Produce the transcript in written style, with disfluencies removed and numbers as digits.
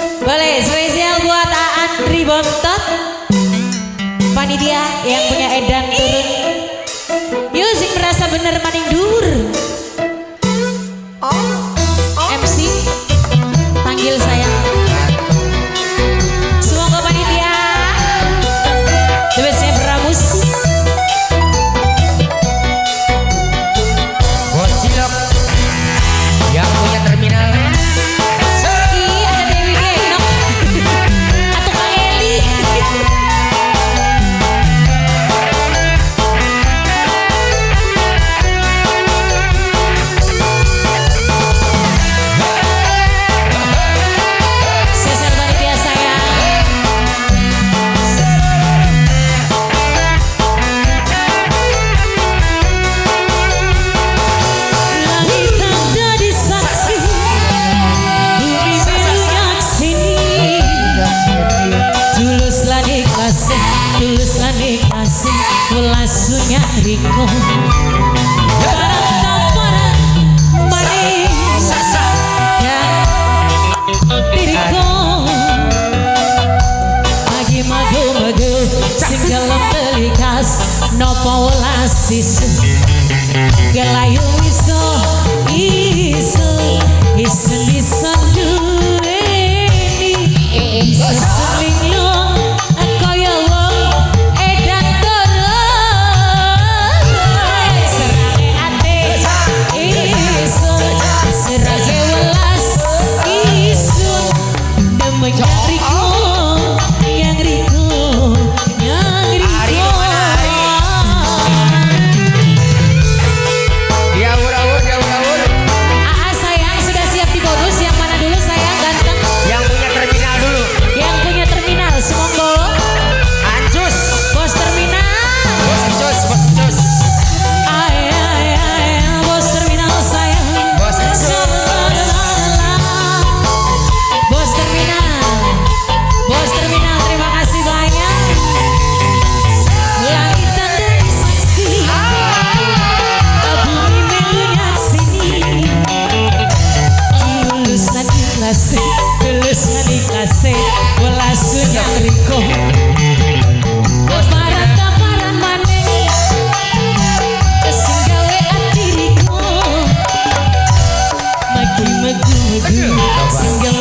Boleh spesial buat Andri Bontot. Panitia yang punya edan turun. Yuk sing merasa bener maning dur. MC panggil saya. Semoga panitia the bestnya Bramus. Bos Cilok yang punya terminal. Ih, ada Dewi Genok atau Kang Eli. Spesial panitia saya. Langit jadi saksi, bumi menyaksini. Tulus lan ikhlas, tulus lan ikhlas, welas riko. Tamparan manis ya tiriko. Pagi mago mago sing gelem telikas nopo welas isu. Gelayu iso iso iso bisa duweni iso selinglung kaya wong edan turu serane ate iso serane welas iso demen riko yang riko yang Ari riko. mana, Ari? Dia awur-awur, dia awur-awur. Aa sayang sudah siap di bonus yang mana dulu sayang ganteng? Yang punya terminal dulu. Yang punya terminal semonggo. Ancus. Bos terminal. Bos Ancus, Bos Ancus. Ay ay ay bos terminal sayang. Bos Ancus. Bos terminal. Bos terminal terima kasih banyak. Langit dari saksi, bumi melu nyaksini. Tulus lan ikhlas, tulus lan ikhlas, welas yang riko. Tamparan tamparan maning, sing gawe ati riko. Magi megu megu, sing gawe